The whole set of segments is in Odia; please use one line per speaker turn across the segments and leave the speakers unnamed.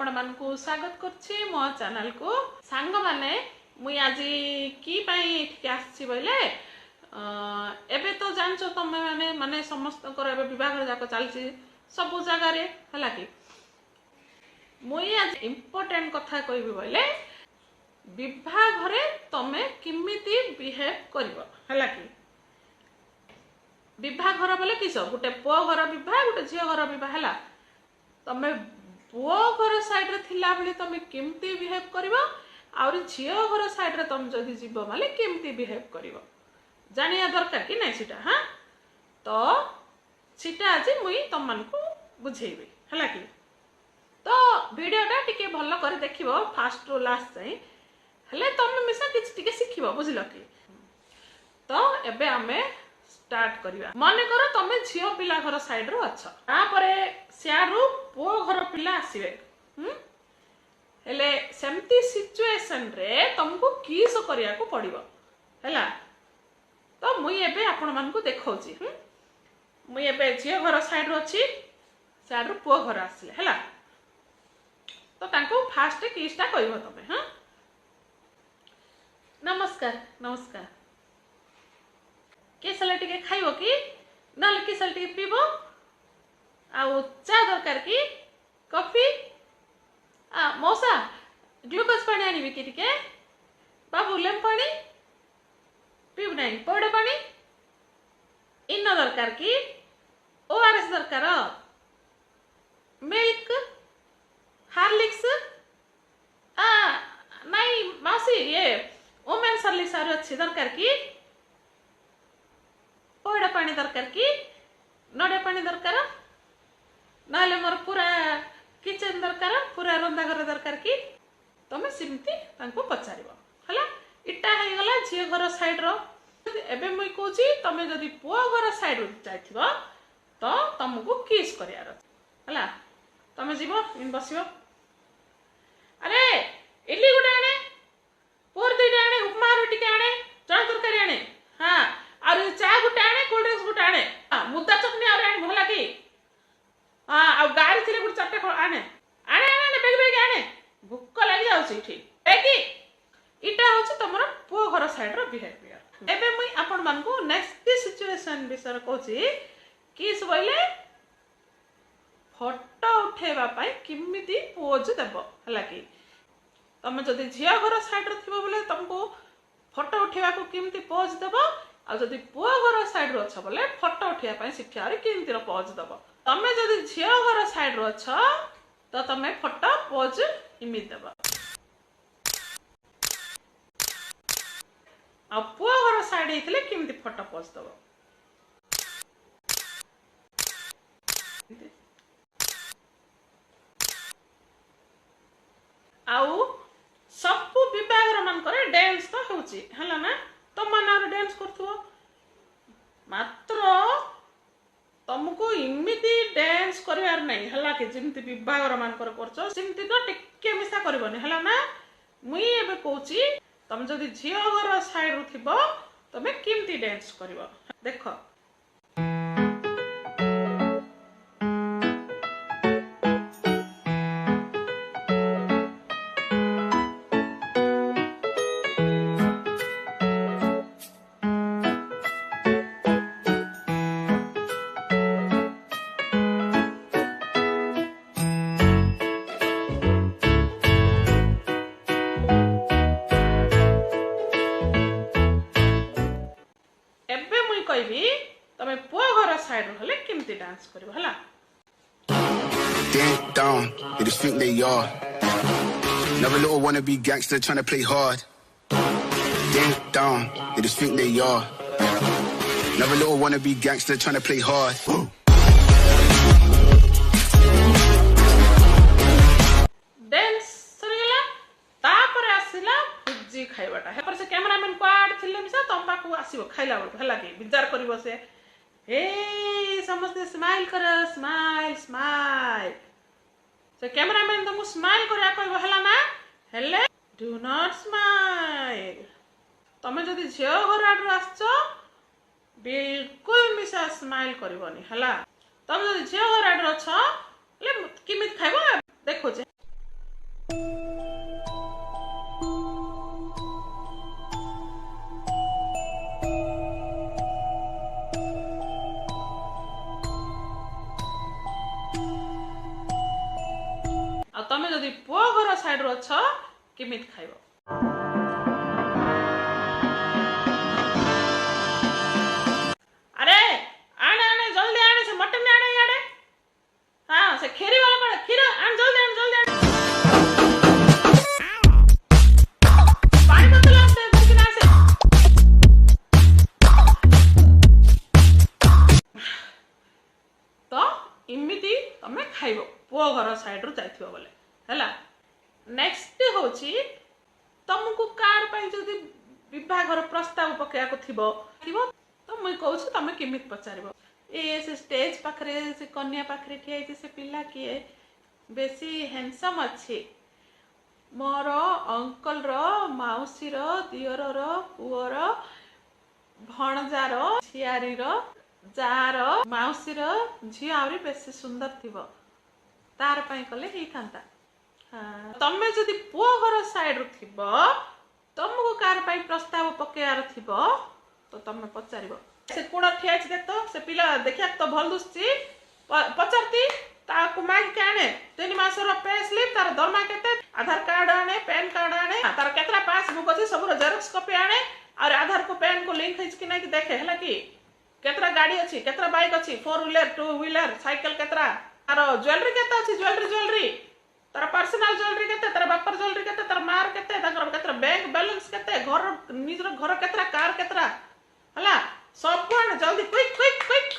ଆପଣମାନଙ୍କୁ ସ୍ୱାଗତ କରୁଛି ମୋ ଚ୍ୟାନେଲକୁ। ସାଙ୍ଗମାନେ, ମୁଇଁ ଆଜି କି ପାଇଁ ଏଠିକି ଆସିଛି ବୋଇଲେ, ଏବେ ତ ଜାଣିଛ ତମେ ମାନେ ମାନେ ସମସ୍ତଙ୍କର ଏବେ ବିବାହଘର ଯାକ ଚାଲିଛି ସବୁ ଜାଗାରେ, ହେଲା କି? ମୁଇଁ ଆଜି ଇମ୍ପୋର୍ଟାଣ୍ଟ କଥା କହିବି ବୋଇଲେ, ବିବାହଘରେ ତମେ କେମିତି ବିହେଭ କରିବ, ହେଲା କି? ବିବାହଘର ବୋଲେ କିସ? ଗୋଟେ ପୁଅ ଘର ବିବାହ, ଗୋଟେ ଝିଅ ଘର ବିବାହ ହେଲା। ତମେ ପୁଅ ଘର ସାଇଡରେ ଥିଲାବେଳେ ତମେ କେମିତି ବିହେଭ କରିବ, ଆହୁରି ଝିଅ ଘର ସାଇଡରେ ତମେ ଯଦି ଯିବ ମାନେ କେମିତି ବିହେଭ କରିବ, ଜାଣିବା ଦରକାର କି ନାଇଁ ସେଟା? ହଁ, ତ ସେଟା ଆଜି ମୁଇଁ ତମମାନଙ୍କୁ ବୁଝେଇବି, ହେଲା କି? ତ ଭିଡ଼ିଓଟା ଟିକେ ଭଲ କରି ଦେଖିବ ଫାଷ୍ଟରୁ ଲାଷ୍ଟ ଯାଏଁ, ହେଲେ ତମେ ମିଶା କିଛି ଟିକେ ଶିଖିବ, ବୁଝିଲ କି? ତ ଏବେ ଆମେ ଷ୍ଟାର୍ଟ କରିବା। ମନେକର ତମେ ଝିଅ ପିଲା ଘର ସାଇଡରୁ ଅଛ, ତାପରେ ସିଆଡୁ ପୁଅ ଘର ପିଲା ଆସିବେ। ହେଲେ ସେମିତି ସିଚୁଏସନରେ ତମକୁ କିସ କରିବାକୁ ପଡିବ, ହେଲା? ତ ମୁଇଁ ଏବେ ଆପଣମାନଙ୍କୁ ଦେଖାଉଛି। ମୁଇଁ ଏବେ ଝିଅ ଘର ସାଇଡରୁ ଅଛି, ସିଆଡୁ ପୁଅ ଘର ଆସିଲେ, ହେଲା? ତ ତାଙ୍କୁ ଫାଷ୍ଟ କିସଟା କହିବ ତମେ। ହଁ, ନମସ୍କାର, ନମସ୍କାର। କିସଲେ ଟିକେ ଖାଇବ କି, ନହେଲେ କିସଲେ ଟିକେ ପିଇବ? ଆଉ ଚା ଦରକାର କି, କଫି? ମଉସା, ଗ୍ଲୁକୋଜ ପାଣି ଆଣିବି କି ଟିକେ? ବାବୁ, ଲେମ୍ବୁ ପାଣି ପିଇବୁ ନାହିଁ? ପଇଡ଼ ପାଣି? ଇନୋ ଦରକାର କି, ଓଆରଏସ୍ ଦରକାର, ମିଲ୍କ, ହାର୍ଲିକ୍ସ? ନାଇଁ ମାଉସୀ, ଇଏ ଓମେନ୍ସ ହର୍ଲିକ୍ସ ଆହୁରି ଅଛି, ଦରକାର କି? ପଇଡ଼ ପାଣି ଦରକାର କି, ନଡ଼ିଆ ପାଣି ଦରକାର, ନହେଲେ ମୋର ପୁରା କିଚେନ ଦରକାର, ପୁରା ରନ୍ଧା ଘର ଦରକାର କି? ତମେ ସେମିତି ତାଙ୍କୁ ପଚାରିବ, ହେଲା? ଇଟା ହେଇଗଲା ଝିଅ ଘର ସାଇଡର। ଏବେ ମୁଇଁ କହୁଛି, ତମେ ଯଦି ପୁଅ ଘର ସାଇଡରୁ ଯାଇଥିବ ତ ତମକୁ କିସ୍ କରିବାର ଅଛି, ହେଲା? ତମେ ଯିବ, ବସିବ। ଆରେ, ଇଡଲି ଗୋଟେ ଆଣେ, ପୁଅର ଦୁଇଟା ଆଣେ, ଉପମାର ଟିକେ ଆଣେ, ଚଣା ତରକାରୀ ଆଣେ, ହଁ, ଆଉ ଚା ଗୋଟେ ଆଣେ, କୋଲ୍ଡ ଡ୍ରିଙ୍କସ ଗୋଟେ ଆଣେ, ମୁଦା ଚଟଣି ଆହୁରି ଆଣିବୁ, ହେଲା କି? ହଁ, ଆଉ ଗାଁରେ ଥିଲେ ଗୋଟେ ଚାରିଟା ଆଣେ, ଆଣେ, ଆଣେ, ଆଣେ, ବେଗି ବେଗି ଆଣେ, ଭୋକ ଲାଗି ଯାଉଛି ଏଠି, ବେଗି। ଏଇଟା ହଉଛି ତମର ପୁଅ ଘର ସାଇଡର ବିହେଭିୟର। ଏବେ ମୁଇଁ ଆପଣମାନଙ୍କୁ ନେକ୍ସଟ ସିଚୁଏସନ ବିଷୟରେ କହୁଛି। କିସ୍ ବୋଇଲେ ଫଟୋ ଉଠେଇବା ପାଇଁ କେମିତି ପୋଜ ଦେବ, ହେଲା କି? ତମେ ଯଦି ଝିଅ ଘର ସାଇଡରେ ଥିବ ବୋଲେ ତମକୁ ଫଟୋ ଉଠେଇବାକୁ କେମିତି ପୋଜ ଦେବ, ଆଉ ଯଦି ପୁଅ ଘର ସାଇଡରୁ ଅଛ ବୋଲେ ଫଟୋ ଉଠେଇବା ପାଇଁ ସେଠି ଆହୁରି କେମିତିର ପୋଜ ଦେବ। ତମେ ଯଦି ଝିଅ ଘର ସାଇଡରୁ ଅଛ ତ ତମେ ଫଟୋ ପୋଜ ଏମିତି ଦେବ, ଆଉ ପୁଅ ଘର ସାଇଡ ହେଇଥିଲେ କେମିତି ଫଟୋ ପୋଜ ଦେବ? ଆଉ ସବୁ ବିବାହଘର ମାନଙ୍କରେ ଡ୍ୟାନ୍ସ ତ ହେଉଛି, ହେଲା ନା? ତମ ନାଁରେ ଡ୍ୟାନ୍ସ କରୁଥିବ, ମାତ୍ର ତମକୁ ଏମିତି ଡ୍ୟାନ୍ସ କରିବାର ନାହିଁ, ହେଲା କି? ଯେମିତି ବିବାହଘର ମାନଙ୍କରେ କରୁଛ ସେମିତି ତ ଟିକେ ମିଶା କରିବନି, ହେଲା ନା? ମୁଇଁ ଏବେ କହୁଛି, ତମେ ଯଦି ଝିଅ ଘର ସାଇଡରୁ ଥିବ ତମେ କେମିତି ଡ୍ୟାନ୍ସ କରିବ, ଦେଖ। ଏବେ ମୁଇଁ କହିବି, ତମେ ପୁଅ ଘର ସାଇଡରୁ ହେଲେ କେମିତି ଡାନ୍ସ କରିବ, ହେଲା?
Ding dong, they just think they are. Another little wannabe gangster trying to play hard. Ding dong, they just think they are. Another little wannabe gangster trying to play hard.
Dance ସରିଗଲା, ତାପରେ ଆସିଲା ଭୋଜି ଖାଇବାଟା। ତାପରେ ସେ କ୍ୟାମେରାମ୍ୟାନ କୁଆଡେ ଥିଲେ ମିଶା ତମ ପାଖକୁ ଆସିବ ଖାଇଲା ବେଳକୁ, ହେଲା କି? ବିଜାର କରିବ ସେ। ଏ ସମସ୍ତେ ସ୍ମାଇଲ କର, ସ୍ମାଇଲ, ସ୍ମାଇଲ। ସେ କ୍ୟାମେରାମ୍ୟାନ ତମକୁ ସ୍ମାଇଲ କରିବା କହିବ, ହେଲା ନା? ହେଲେ ଡୁ not smile. ତମେ ଯଦି ଝିଅ ଘର ଆଡୁ ଆସିଛ, ବିଲକୁଲ ମିଶା ସ୍ମାଇଲ କରିବନି, ହେଲା? ତମେ ଯଦି ଝିଅ ଘର ଆଡୁ ଅଛ ହେଲେ କେମିତି ଖାଇବ ଦେଖୁଛି। ଯଦି ପୁଅ ଘର ସାଇଡ୍ରୁ ଅଛ କେମିତି ଖାଇବ? ଆରେ ଆଣେ ଆଣେ ଜଲ୍ଦି ଆଣେ, ସେ ମଟନ ଆଣେ ଇଆଡ଼େ। ହଁ, ସେ କ୍ଷୀରି ବାଲା କଣ କ୍ଷୀର ଆଣ, ଜଲ୍ଦି ଆଣ, ଜଲ୍ଦି ଆଣ। ପାଣି ବୋତଲ ଆସେ, ଧରିକିନା ଆସେ। ତ ଏମିତି ତମେ ଖାଇବ ପୁଅ ଘର ସାଇଡ୍ରୁ ଯାଇଥିବ ବୋଲେ, ହେଲା। ନେକ୍ସଟ ହଉଛି ତମକୁ କାର ପାଇଁ ଯଦି ବିବାହଘର ପ୍ରସ୍ତାବ ପକେଇବାକୁ ଥିବ ଥିବ, ତ ମୁଇଁ କହୁଛି ତମେ କେମିତି ପଚାରିବ। ଏ ସେ ଷ୍ଟେଜ ପାଖରେ ସେ କନ୍ୟା ପାଖରେ ଠିଆ ହେଇଛି ସେ ପିଲା କିଏ? ବେଶୀ ହ୍ୟାଣ୍ଡସମ୍ ଅଛି। ମୋର ଅଙ୍କଲର ମାଉସୀର ଦିଅରର ପୁଅର ଭଣଜାର ଝିଆରୀର ଯାର ମାଉସୀର ଝିଅ ଆହୁରି ବେଶୀ ସୁନ୍ଦର ଥିବ, ତାର ପାଇଁ କଲେ ହେଇଥାନ୍ତା। ତମେ ଯଦି ପୁଅ ଘର ସାଇଡ୍ରୁ ଥିବ, ତମକୁ କାହାର ପାଇଁ ପ୍ରସ୍ତାବ ପକେଇବାର ଥିବ, ତ ତମେ ପଚାରିବ, ସେ କୋଣ ଠିଆ ହେଇଛି ଦେଖ ତ, ସେ ପିଲା ଦେଖିବାକୁ ତ ଭଲ ଦୁଶୁଛି, ପଚାରତି ତାକୁ ମାଗିକି ଆଣେ 3 ମାସର ପେ ସ୍ଲିପ୍, ତାର ଦରମା କେତେ, ଆଧାର କାର୍ଡ ଆଣେ, ପ୍ୟାନ୍ କାର୍ଡ ଆଣେ, ତାର କେତେଟା ପାସବୁକ୍ ଅଛି ସବୁର ଜେରକ୍ସ କପି ଆଣେ, ଆଉ ଆଧାର କୁ ପ୍ୟାନ୍ କୁ ଲିଙ୍କ ହେଇଛି କି ନାଇଁ କି ଦେଖେ, ହେଲା କି? କେତେଟା ଗାଡି ଅଛି, କେତେଟା ବାଇକ୍ ଅଛି, 4 ହ୍ୱିଲର, 2 ହ୍ୱିଲର, ସାଇକେଲ କେତେଟା, ତାର ଜୁଏଲାରୀ କେତେ ଅଛି, ଜୁଏଲାରୀ ତାର ପର୍ସନାଲ ଜୁଏଲାରୀ କେତେ, ତାର ବାପାର ଜୁଏଲାରୀ କେତେ, ତାର ମାର କେତେ, ତାଙ୍କର କେତେଟା ବ୍ୟାଙ୍କ ବାଲାନ୍ସ କେତେ, ଘର ନିଜର ଘର କେତେଟା, କାର କେତେଟା, ହେଲା, ସବୁ ଆଣେ ଜଲ୍ଦି, କୁଇକ୍ କୁଇକ୍ କୁଇକ୍।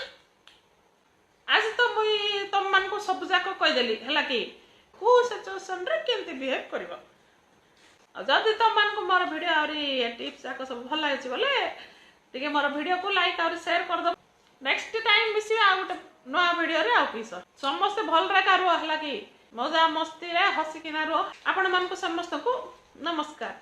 ଆଜି ତ ମୁଇଁ ତମମାନଙ୍କୁ ସବୁ ଯାକ କହିଦେଲି, ହେଲା କି, କୋଉ ସିଚୁଏସନରେ କେମିତି ବିହେଭ୍ କରିବ। ଆଉ ଯଦି ତମମାନଙ୍କୁ ମୋର ଭିଡ଼ିଓ ଆହୁରି ଟିପ୍ସ ଯାକ ସବୁ ଭଲ ଲାଗିଛି ବୋଲେ ଟିକେ ମୋର ଭିଡ଼ିଓକୁ ଲାଇକ୍ ଆହୁରି ସେୟାର କରିଦବ। ନେକ୍ସଟ ଟାଇମ୍ ମିଶିବା ଆଉ ଗୋଟେ ନୂଆ ଭିଡ଼ିଓରେ। ଆଉ ପିସ ସମସ୍ତେ ଭଲରେ ଏକା ରୁହ, ହେଲା କି, ମଜା ମସ୍ତିରେ ହସିକିନା ରୁହ। ଆପଣମାନଙ୍କୁ ସମସ୍ତଙ୍କୁ ନମସ୍କାର।